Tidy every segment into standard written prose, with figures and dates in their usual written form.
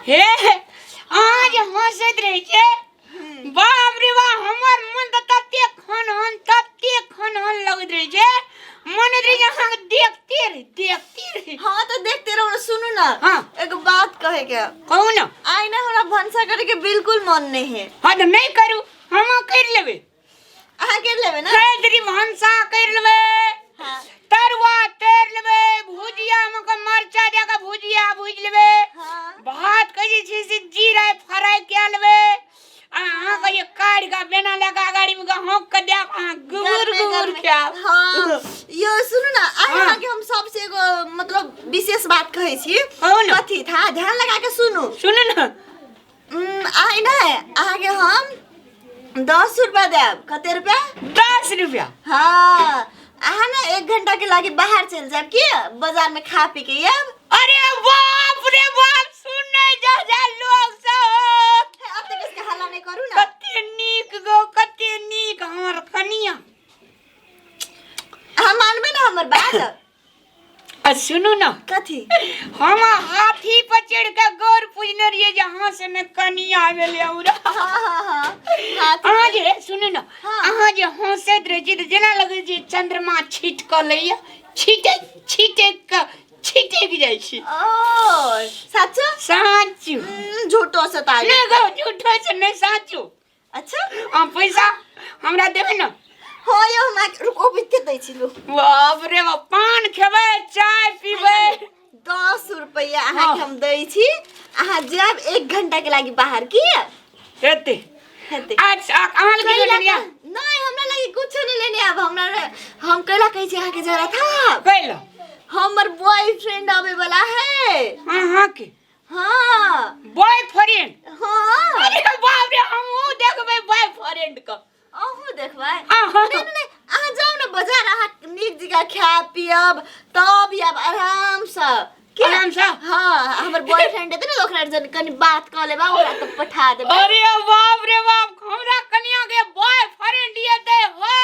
हे, अहाँ जे हंसैत रहै छै, बाप रे बाप, हमर मन तऽ तते खन हन, तते खन हन लगैत रहै छै, मन होइत रहै छै अहाँके देखते रही, देखते रही। हाँ तो देखते रहो ना। सुनू ना। हाँ। एगो बात कहे के है। कहू ना। आइ ना हमरा भनसा करे के बिल्कुल मन नहीं है। हाँ तऽ नहि करू, हम करि लेबै। अहाँ कर लेबै ना? करि भनसा करि लेबै। हाँ। तरुआ तरि लेबै, भुजिया मे के मरचा दए के भुजिया भुजि लेबै। हाँ। भात के जे छै से जीरा फ्राई कए लेबै, आ अहाँके जे काढ़ि के बेना लए के अगाड़ी मे के हौंक के देब, अहाँ गुबुर गरमे गुबुर गरमे। खायब। हाँ यो सुनू ना, आइ हाँ। अहाँके हम सबसे एगो मतलब विशेष बात कहै छी। कहू ना। कथी था, ध्यान लगा के सुनू। सुनू ना। आइ नहि अहाँके हम 10 रुपया देब। कते रुपया? 10 रुपया। हाँ, अहाँ ना 1 घंटा के लागी बाहर चलि जायब की बाजार में खा पी के आयब। अरे बाप रे बाप, सुनै जा जा लोग सब। हे, अब तक इसके हल्ला नहीं करू ना। कते नीक गो, कते नीक हमर कनिया। अहाँ मानबै ना हमर बात? आ सुनू ना। कथी? हम हाथी पर चढ़ के गौर पूजने रहिए जे अहाँ से ने कनिया भेलै हमरा। हाँ, हाँ, हाँ। हाथी अहाँ जे सुनू ना, हाँ। अहाँ जे हंसैत रहै छी तऽ जेना लगै छै चंद्रमा छीट कऽ लैया, छीटै छीटै कऽ छीटैक जाइ छी। ओ सच? साँचू। झूठो से तारी। नहि गौ, झूठो से नहि, साँचू। अच्छा। आ पैसा हमरा देबै ना? हाँ यो, हमरा रुको, बिते दै छी लू। बाप रे बाप, पान खेबै, चाय पीबै? 10 रुपया अहाँ हाँ। के हम दै छी, अहाँ जायब 1 घंटा के लागी बाहर की हेतै? हेतै। अच्छा, अहाँ लग कैला लेने आ? नहीं, हमरा लागी कुछो नहीं लेने आब। हमरा हम कैला कहै छी अहाँ के जरा था? कैला? हमर बॉयफ्रेंड आवे वाला है। अहाँ के? हाँ। बॉयफ्रेंड? हाँ। अरे बाप रे, हमहूँ देखबै बॉयफ्रेंड के। अहूँ देखबै? अहाँ। नहीं, नहीं, नहीं, अहाँ जाउ ने बाजार, अहाँ नीक जगह खायब पियब तब आयब आराम से। के? आराम से? हाँ, हमर बॉयफ्रेंड हेतै ने, ओकरा जन कनि बात कऽ लेबै, ओकरा तऽ पठा देबै। अरे बाप रे बाप, हमरा कनिया के बॉयफ्रेंड एतै हो।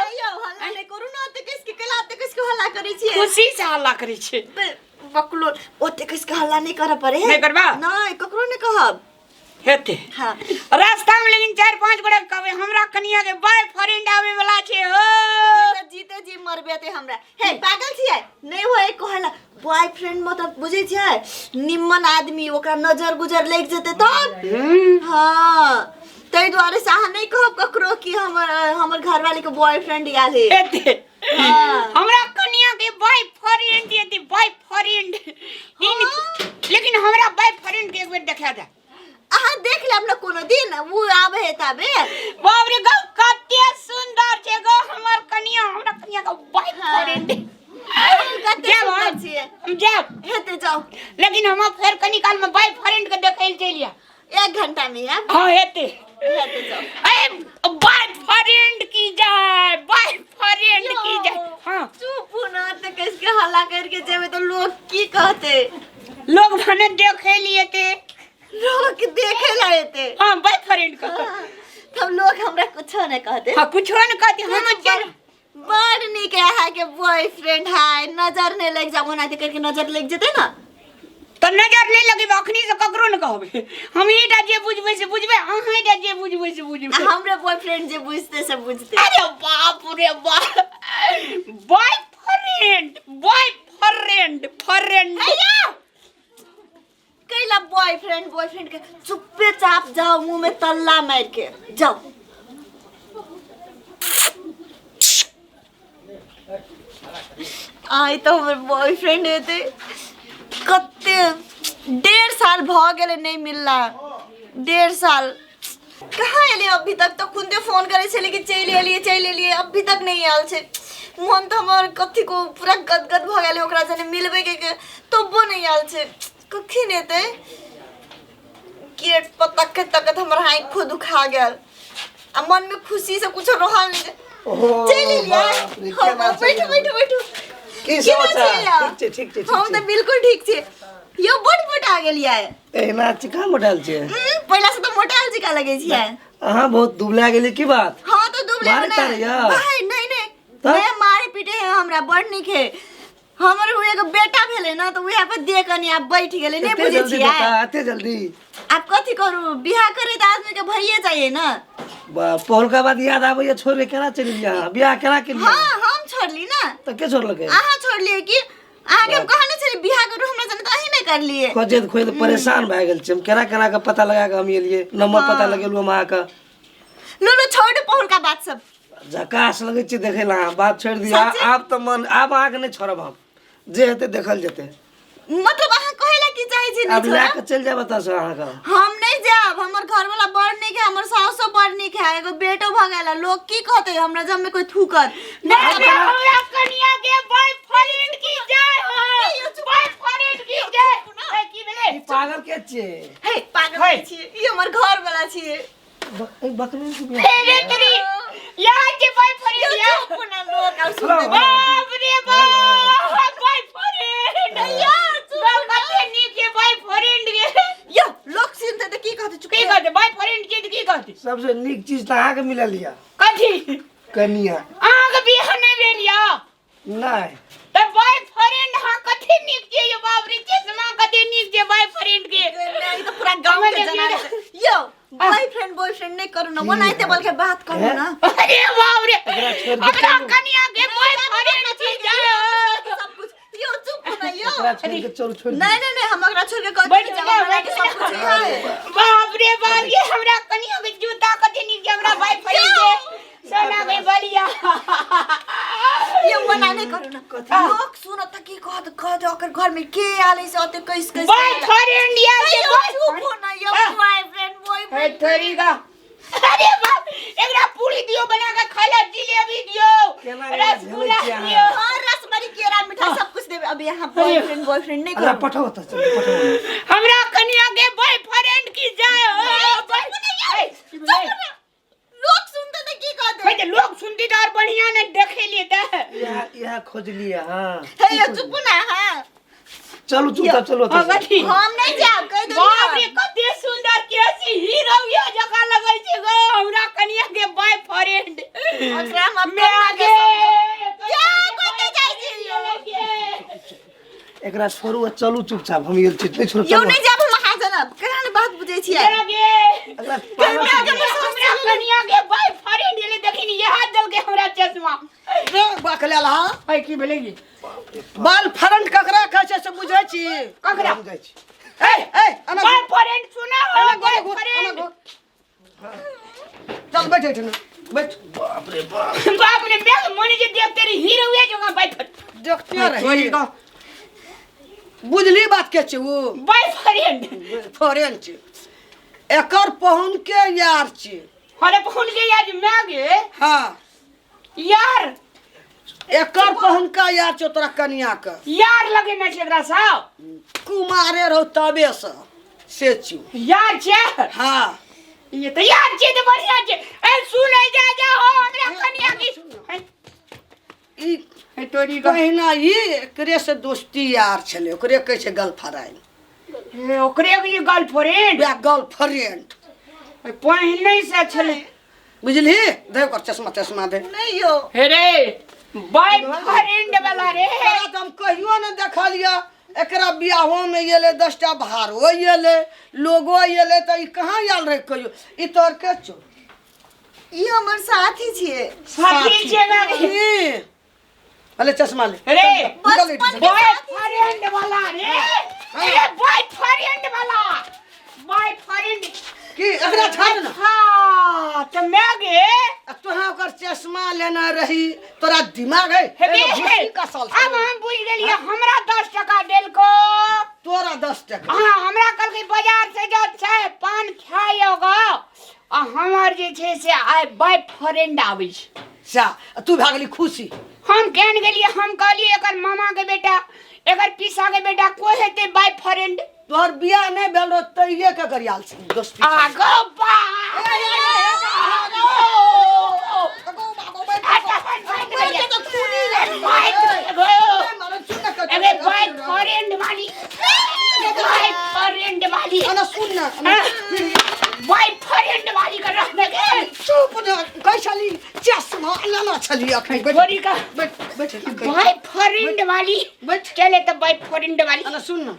यौ, हल्ला नहि करू ने, ओते कसके कैला ओते कसके हल्ला करै छियै? खुशी से हल्ला करै छियै। बकलो, ओते कसके हल्ला नहीं करऽ पड़े है। नहीं करबा? नहीं, ककरो नहीं कहब। हेतै। हाँ। रास्ता में लेकिन 4-5 गोटा कहबै हमरा कनिया के बॉयफ्रेंड आवे वाला छै हो। तऽ जीते जी मरबे ते हमरा। हे पागल छियै? नहीं होय कहला बॉयफ्रेंड मतलब बुझै छियै निम्मन आदमी, ओकरा नजर गुजर लागि जेतै तब। हाँ, ताहि दुआरे से अहाँ नहीं कहब ककरो कि हमर घरवाली के बॉयफ्रेंड आयल है। हेतै। हाँ। हमरा कनिया के बॉयफ्रेंड एते, बॉयफ्रेंड इन, लेकिन हमरा बॉयफ्रेंड के एक बेर देखा दे। अहाँ देख लेब ना कोनो दिन, वो आबे है ताबे। बाप रे गौ, कते सुंदर छै गौ हमर कनिया, हमरा कनिया के बॉयफ्रेंड। कते जायब सुंदर हम? छियै। हम जायब। हेतै, जाउ। लेकिन हम फेर कनी काल में बॉयफ्रेंड के देखै लए चलि आयब। 1 घंटा में आयब। हाँ, हेतै। हेतै, जाउ। ए बॉयफ्रेंड की जाय, बॉयफ्रेंड की जाय। हाँ। चुप ना, ते कसके हल्ला करके जेबै तो लोग की कहते? लोग भने देखे लिए ते। लोग देखे ला एते। हाँ, बॉयफ्रेंड के। हाँ, तब लोग हमरा कुछो नहीं कहते। हाँ, कुछो नहीं कहते, हम चल। बड़ नीक है अहाँ के बॉयफ्रेंड है, नजर नहीं लग जाओ, ओना करके नजर लग जेते ना। तो नजर नहीं लगेबे, अखनी से ककरो न कहबे। हम ईटा जे बुझबे से बुझबे, अहाँ ईटा जे बुझबे से बुझबे। आ हमरे बॉयफ्रेंड जे बुझते से बुझते। अरे बाप रे बाप, बॉयफ्रेंड, बॉयफ्रेंड, फ्रेंड। हैया! कैला बॉयफ्रेंड, बॉयफ्रेंड के चुप्पे चाप जाओ, मुंह में तल्ला मार के जाओ। आइ तो हमर बॉयफ्रेंड हेतै। कते 1.5 साल भऽ गेलै नहि मिलला, 1.5 साल। कहाँ एलियै अभी तक? तऽ खुदे फोन करै छलै कि चलि एलियै, चलि एलियै, अभी तक नहि आयल छै। मन तऽ हमर कथी को पूरा गदगद भऽ गेलै, ओकरा जने मिलबै के तबो नहि आयल छै। कखन एतै? गेट पर तकैत तकैत हमर आँखो दुखा गेल आ मन में खुशी से कुछो रहल नहीं। ओहो, चलि एलियै। बाप रे, हाँ, केना बैठू, चलि बैठू, बैठू। की केना समाचार? छी यौ? ठीक छै, ठीक छै, ठीक हम छै। तऽ बिल्कुल ठीक छी यौ, बड मोटा गेलियै। एहिना छी, कहाँ मोटायल छियै? पहिला से तऽ मोटायल जकाँ लगै छियै। अहाँ बहुत दुबला गेलियै, की बात? हाँ, तऽ दुबले मारे ने। तारे यौ? भाई, नहीं, नहीं। तऽ? नहीं, मारे पीटे है हमरा, बड नीक है। हमर उ एगो बेटा भेलै ना तऽ उएह पर देह कनि आब बैठ गेलै नहि एते बुझै जल्दी छियै बेटा एते जल्दी आब कथी करू बियाह करे तऽ आदमी के भइए जाइए ना पहिलका बात याद आबैया छोड़ के केना चलि गेलियै अहाँ बियाह केना केलियै हाँ हम छोड़ली ना तऽ के छोड़लकै अहाँ छोड़लियै कि अहाँके हम कहने छलियै बियाह करू हमरा संगे तऽ अहीं नहि करलियै खोजैत खोजैत परेशान भए गेल छी हम केना केना के पता लगा के हम एलियै नंबर पता लगेलहुँ हम अहाँके लू लू छोड़ू पहिलका बात सब झकास लगै छै देखै लए अहाँ बात छोड़ि दियौ सच्चे? आब तऽ मन आब अहाँके नहि छोड़ब हम जे हेतै देखल जेतै मतलब अहाँ कहै ला की चाहै छी आब नहि लए छोड़ब कऽ चलि जायब एतऽसँ अहाँके हम नहीं जायब हमर घर वाला बड़ नीक है हमर सासो बड़ नीक है एगो बेटो भ गेल है लोग की कहते हमरा जब में कोई थूकत बाप रे, हमरा कनिया के बॉयफ्रेंड की जय हो बॉयफ्रेंड की जय ए, की भेलै ई पागल के छियै हे पागल हे। छी ई हमर घर वाला छी बकरी के बियाह हे रे तेरी यहाँ के बॉयफ्रेंड या चुप ना लोग आउ सुन बाप रे बाप बॉयफ्रेंड यार चुप कते नीक के बॉयफ्रेंड रे यो लोग सुनते त की कहते चुप की कहते बॉयफ्रेंड के की कहते सबसे नीक चीज तऽ अहाँके मिलल यऽ कथी कनिया अहाँके बियाह नहि भेल या नहि तऽ बॉयफ्रेंड हाँ कथी नीक छै यो बाप रे चश्मा कते नीक छै बॉयफ्रेंड के ई त पूरा गांव के जना यो बॉयफ्रेंड बॉयफ्रेंड नहीं करू ना ओनाहिते बोल के बात करू ना अरे बाप रे एकरा छोड़ि के हमरा चलू। कनिया के बॉयफ्रेंड की जय हो। सब कुछ यो चुप ना यो एकरा छोड़ि के चलू छोड़ि नहीं नहीं नहीं हम ओकरा छोड़ के कथी बैठ जाब जा, हमरा बैठ के सब कुछ जा। है बाप रे बाप ये हमरा कनिया के जूता कते नीक छै हमरा बॉयफ्रेंड के सोना के बलिया ये मना नहीं करू ना लोग सुनत त की कहत कहत ओकर घर में के आले से ओते कैस कैस बॉयफ्रेंड या के चुप हो ना यो बॉयफ्रेंड हे बॉयफ्रेंड थोड़ी का अरे बाप एकरा पूरी दियो बना के खाला जिलेबी दियो केना केना रसगुल्ला झेलै छियै अहाँ? दियो और रसमरी केरा मिठाई सब कुछ देबे अब यहाँ बॉयफ्रेंड बॉयफ्रेंड नहीं एकरा करू पठाउ तऽ चलू पठाउ हमरा कनिया के बॉयफ्रेंड की जाय हो बॉय- लोग सुनते त की कहते हे जे लोग सुनती तऽ और बढ़िया ने देखे लिए तऽ इएह इएह खोजलियै हँ हे यो चुप ना हां चलू चुपचाप चलू हाँ, एतऽसँ। कथी हम नहीं जाब कह दो बाप रे कते सुंदर केसी हीरो यो जका लगै छै गो हमरा कनिया के बॉयफ्रेंड ओकरा हम मैं आगे या कते जाइ छी यो एकरा छोड़ू आ चलू चुपचाप हम गेल छी नहि छोड़ू यो चलू नहीं जाब हम अहाँ जना केना ने बात बुझै छियै गे एकरा पागल आगे छी। हमरा कनिया के बॉयफ्रेंड एले देखी नी यहाँ दल के हमरा चश्मा बकलेल हा है की भेलै की बाल फ्रंट ककरा कहै छै से बुझै छी ककरा हम जाइ छी ए ए अना बॉयफ्रेंड सुना हो अना घुर, अना बॉयफ्रेंड घुर। चल बैठ एठना बैठ बाप रे बाप बाप रे मैं मन जे देखते रही हीरो हुए जो बॉयफ्रेंड देखते रही बुझली बात के छै ओ बॉयफ्रेंड फॉरेन छै एकर पहुन के यार छै अरे फोन के यार मैं गे हाँ यार एकर पहुन का यार छौ तोरा कनिया के यार लगे ना छै एकरा साहब कुमारे रहो तबे से से छियौ यार छै हाँ ये तो यार छै तो बढ़िया छै ए सुन जा जा हो हमरा कनिया की ई हे तोरी का पहिना ई एकरे से दोस्ती यार छलै ओकरे कहै छै गर्लफ्रेंड हे ओकरे भी गर्लफ्रेंड वएह गर्लफ्रेंड पहिने से छलै बुझलही दे ओकर चश्मा चश्मा दे नहीं यो हे रे बॉयफ्रेंड वाला रे तोरा तऽ हम कहियो ने देखलियै एकरा बियाहो में एलै 10टा भाड़ो एलै लोगो एलै तऽ ई कहाँ आयल रहै कहियो ई तोहर के छौ ई हमर साथी छियै साथी छै ना रे ई। अले चश्मा ले रे निकल एहिठाम से। बॉयफ्रेंड वाला रे अरे बॉयफ्रेंड वाला बॉयफ्रेंड की एकरा छाड़ ना हाँ तो मैं गे आ तोहाँ ओकर चश्मा लेने रही तोरा दिमाग है हे बे, एगो भूसी कसल छौ। अब हम बुझ गेलियै हमरा 10 टका देलको तोरा 10 टका हाँ हमरा कहलकै बाजार से जो छै पान खाइयोगा आ हमर जे छै से आइ बॉयफ्रेंड आबै छै सा आ तू भए गेली खुशी हम केहन गेलियै हम कहलियै एकर मामा के बेटा एकर पीसा के बेटा कोइ हेतै बॉयफ्रेंड तोहर बियाह नहि भेल रहो तैये के गरियाल छै दोस्ती आ गो बा अरे बॉयफ्रेंड वाली बॉयफ्रेंड वाली सुन ना बॉयफ्रेंड वाली के रहने के चुप न कहै छली चश्मा लेना छली अखन बैठ गोरी का बैठ बैठ बॉयफ्रेंड वाली बैठ। चले तो बॉयफ्रेंड वाली अरे सुन न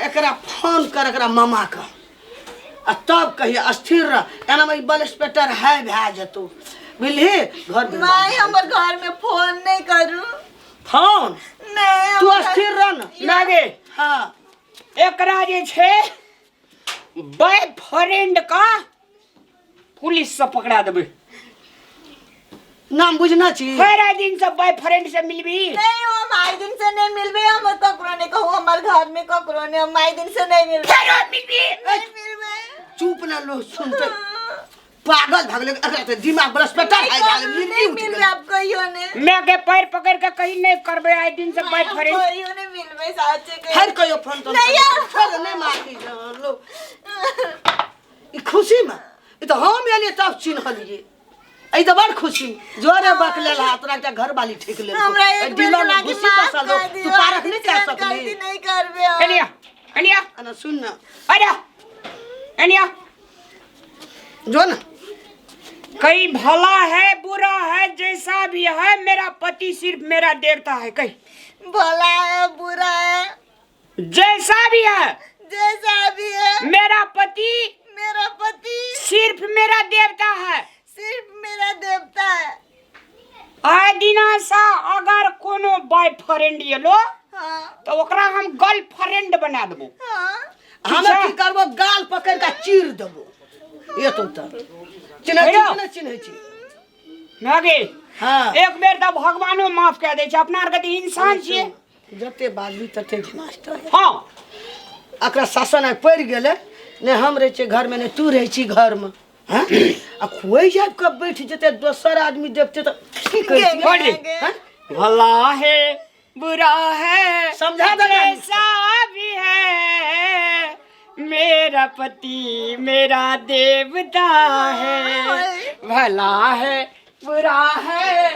एकरा फोन कर एकरा मामा के आ तब कहिए स्थिर रह एना में ई बल इंस्पेक्टर है भए जेतौ बुझलिही घर में माय हमर घर में फोन नहीं करू फोन नहीं तू हमर- स्थिर रह न लागे हाँ एकरा जे छै बॉयफ्रेंड का पुलिस से पकड़ा देबै नाम बुझना छी सारा दिन से बॉयफ्रेंड से मिलबी नहीं हम आए दिन से नहीं मिलबे हम ककरो नहीं कहू हमर घर में ककरो नहीं हम आए दिन से नहीं मिलबे फेरो मिलबी नहीं मिलबे चुप ना लो सुनते पागल भऽ गेलै एकरा तऽ दिमाग बरसपेटा नहीं भए गेल करू, मिर्गी नहीं उठि मिलबे गेलै आप कहियो नहीं मैं के पैर पकड़ के कहीं नहीं करबे आए दिन से बॉयफ्रेंड कहियो नहीं मिलबे साचे के फेर कहियो फोन तोन नहीं यार। फेर नहि मारती लो ई खुशी में ई तऽ हम एलियै तब चिन्हलियै एहि तऽ बड़ खुशी जोरे बकलेल हा तोरा एकटा घरवाली ठेक लेल हमरा एक बेर डिलर में लागी घुसी माफ कसल कर तू दियो पारख नहीं कर गलती सकली नहीं करबे हम। एनिया एनिया अना सुन ना अरे एनिया जो ना कहीं भला है बुरा है जैसा भी है मेरा पति सिर्फ मेरा देवता है कहीं भला है बुरा है जैसा भी है जैसा भी है मेरा पति मेरा पति सिर्फ मेरा देवता है सिर्फ मेरा देवता है आए दिना सा अगर कोनो बॉयफ्रेंड एलो हाँ तो ओकरा हम गर्लफ्रेंड बना देबो हाँ हम छै? की करबो गाल पकड़ के चीर देबो ये तो तऽ चिन्है छी हेलो। कि नहि चिन्है छी नागे हाँ एक बेर तऽ भगवानो माफ कए दै छै अपना आरके तऽ इंसान छियै जते बाजबी तते घिनास्ट हाँ एकरा शासन आइ पड़ि गेलै नहि हम रहै छियै घरमे नहि तू रहै छी घरमे हँ आ खोइ जाबि कऽ बैठ जेतै दोसर आदमी देखतै तऽ की कहै पढ़ छियै ले। हँ? भला है बुरा है समझा दे ना। जैसा भी है मेरा पति मेरा देवता है भला है बुरा है